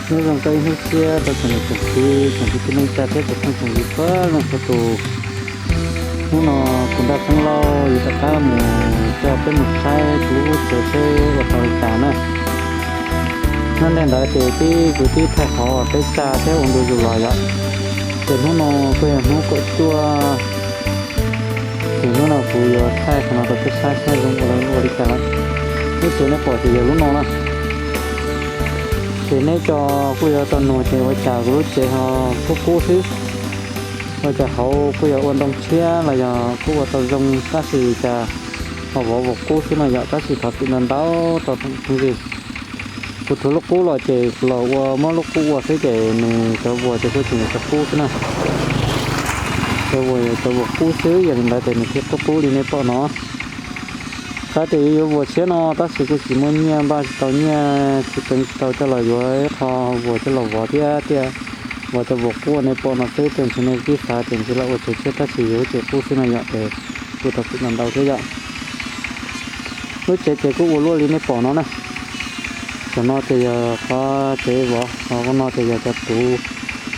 Nyob zoo tau ib hnub tshiab rau tsoom niam tsoom txiv, tsoom kwv tij neej tsa thiab tsoom phooj tsoom ywg puag leej txhua tus. Hnub no kuv Ntaj Xeeb Lauj yuav rov qab mus coj peb mus saib kuv lub ub tsev seb ua tau li cas na. Nyob ntej ntawd ces tib kuv tib thaij qhov uas peb tsa thiab ua ntu zus los yom. Ces hnub no kuj yog hnub kaum cuaj, ces hnub no kuv yuav thaij qhov no rau peb saib saib zoo ua li cas lawm. Lub tsev nej pom ces yog lub no na. Ces neb cov kuj yuav tau nug tias ua cas kuv lub tsev ho kub kub xwb, ua cas hauv kuj yog ua ntoo tshiab los yog kuj ua tau zoo tab sis cas ho vov vos qub xwb no yom, tab sis thov txim ntau ntau rau tsoom phooj ywg. Kuv thuav lub qub los ces kuv los ua muab lub qub ua xwb ces nws cov vuas ces kuj tseem yog cov qub xwb na. Cov vuas yog cov vuas qub xwb, yog li ntawd ces nws thiaj qub qub li nej pom no. Xav tias yuav yuav vuas tshiab no tab sis kuj tsis muaj nyiaj, npaj tsis tau nyiaj, tsis peev tsis tau coj los yuav ib qho vuas coj los vov thiab tias vov cov vuas qub nej pom no xwb, ces ntshe nej twb xav tias ntshe los ua tsev tshiab tab sis yog lub tsev qub xwb no yom, ces kuj thov txim ntau ntau thiab yom. Lub tsev ces kuj ua luaj li nej pom no na. Cov no ces yog qhov tsev vov, qhov no ces yog cov tuv,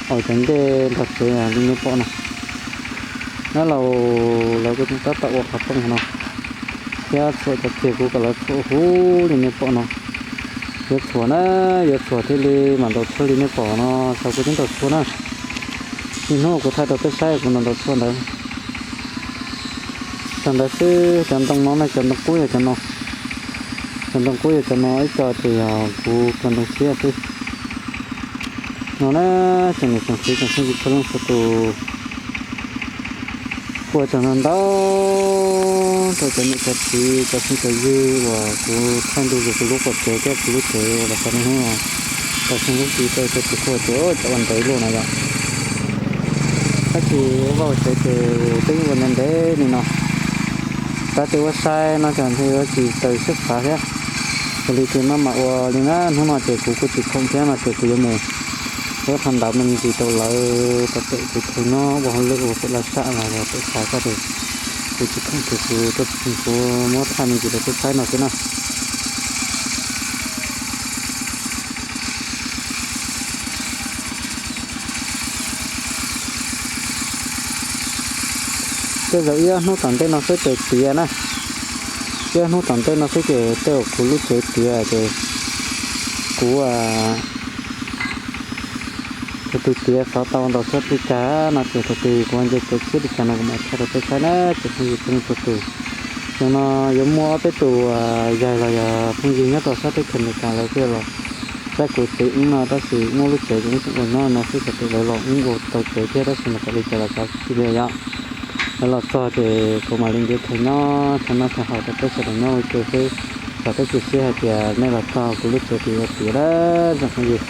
cov ntej nrog tsev li nej pom no. Nab laus lawv kuj tseem tab tom ua qhov rooj no thiab txhuam cov txiag kuv kom lawv txhuam huv li nej pom no. Yuav txhuam na, yuav txhuam thiaj li mam ntaus tshuaj li nej pom no, xav kuv twb ntaus tshuaj na. Ib hnub kuv thaij rau peb saib kuv ntaus ntaus tshuaj ntawd. Tag ntawd xwb, cov ntoo no ne, cov ntoo qub yog cov no. Cov ntoo qub yog cov no, ib co ces yog kuv cov ntoo tshiab xwb. No na, tsoom niam tsoom txiv tsoom phooj ywg txhua leej txhua tus, ua tsaug ntau ntau rau cov niam cov txiv cov phooj cov ywg uas kuv thaij ntu zus kuv lub qub tsev thiab kuv lub tsev uas los txog niaj hnub no. Tau xyoo lub ti tej tej tus kuj tias cov ua ntev luaj no yom. Tab sis ua vaj ua tsev ces peb yeej ua ntev ntev li no. Xav tias ua sai no ces ntshe yuav tsis txaus siab xav thiab. Yog li ces maj mam ua li na, hnub no ces kuv kuj tsis khoom thiab no ces kuv yuav mus ua ib qho ntawv me ntsis rau lawv tau pem kuv chaw nyob ua hauj lwm ua pem laj sam los yog pem xav ko ces kuv tsis khoom ces kuv tuaj tsis khoom, kuv muab thaij me ntsis rau peb saib no xwb na. Tej zaum ib ob hnub tom ntej no xwb ces tiav na. Ib ob hnub tom ntej no xwb ces tej zaum kuv lub tsev tiav ces kuv thaum twg tiav xov tau ntaus tshuaj li cas no ces thaum twg kuv nce tsev tshiab li cas no kuv mam thaij rau peb saib na tsoom phooj ywg txhua leej txhua tus. Xyoo no yuav muaj ob peb tus yaig los yog phooj ywg nyob rau sab teb chaws Amelikas lawv kuj yog los saib kuv tsev ib no tab sis wb lub tsev ces wb tseem ua nyob no xwb, thaum twg lawv los wb ua tau tsev thiab tab sis mas txawm li cas los xav tsis li yom. Lawv los txog ces kuv mam li nrhiav chaw nyob chaw noj chaw haus rau peb sawv daws nyob ua ke xwb. Xav tau cia siab hais tias nej los txog kuv lub tsev kuv yuav tiav lawm tsoom phooj ywg.